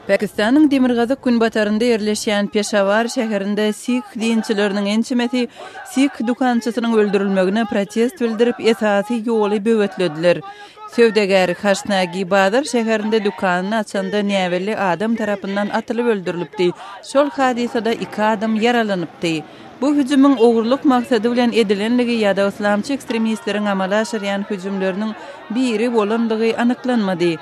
Pakistanyň demirgazyk-günbatarynda ýerleşýän Peşawar şäherinde sikh dinçileriniň ençemesi sikh dükançysynyň öldürilmegine protest bildirip, esasy ýoly böwetlediler. Söwdagär Haşnagi Bazar şäherinde dükanyny açanda näbelli adam tarapyndan atylyp öldürilipdi. Şol hadysada iki adam ýaralanypdy. Bu hüjümiň ogurlyk maksady bilen edilenligi ýa-da yslamçy ekstremistleriň amala aşyrýan hüjümleriniň biri bolandygy anyklanmady.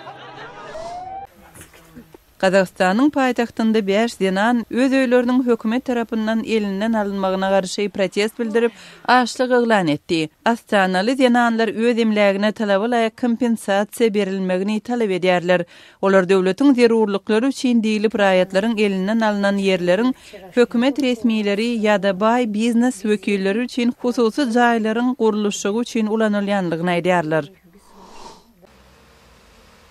Gazagystanyň paýtagtynda bäş zenan öz öýleriniň hökümet tarapyndan elinden alynmagyna garşy protest bildirip, açlyk yglan etdi. Astanaly zenanlar öz emlägine talaba laýyk kompensasiýa berilmegini talap edýärler. Olar döwletiň zerurlyklary üçin diýlip raýatlaryň elinden alnan ýerleriň hökümet resmileri ýa-da baý biznes wekilleri üçin hususy jaýlaryň gurluşygy üçin ulanylýandygyny aýdýarlar.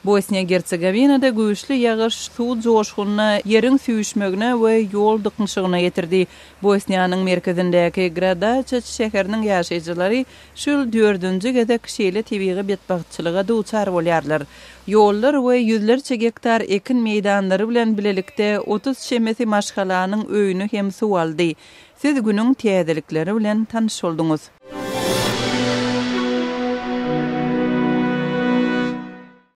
Bosniýa-Gersegowinada güýçli ýagyş suw joşgunyna, ýeriň süýşmegine we ýol dyknyşygyna getirdi. Bosniýanyň merkezindäki Gradaçaç şäheriniň ýaşaýjylary şu ýyl dördünji gezek şeýle tebigy betbagtçylyga duçar bolýarlar. Ýollar we ýüzlerçe gektar ekin meýdanlary bilen bilelikde 30 çemesi maşgalanyň öýüni hem suw aldy. Siz günüň täzelikleri bilen tanyş bolduňyz.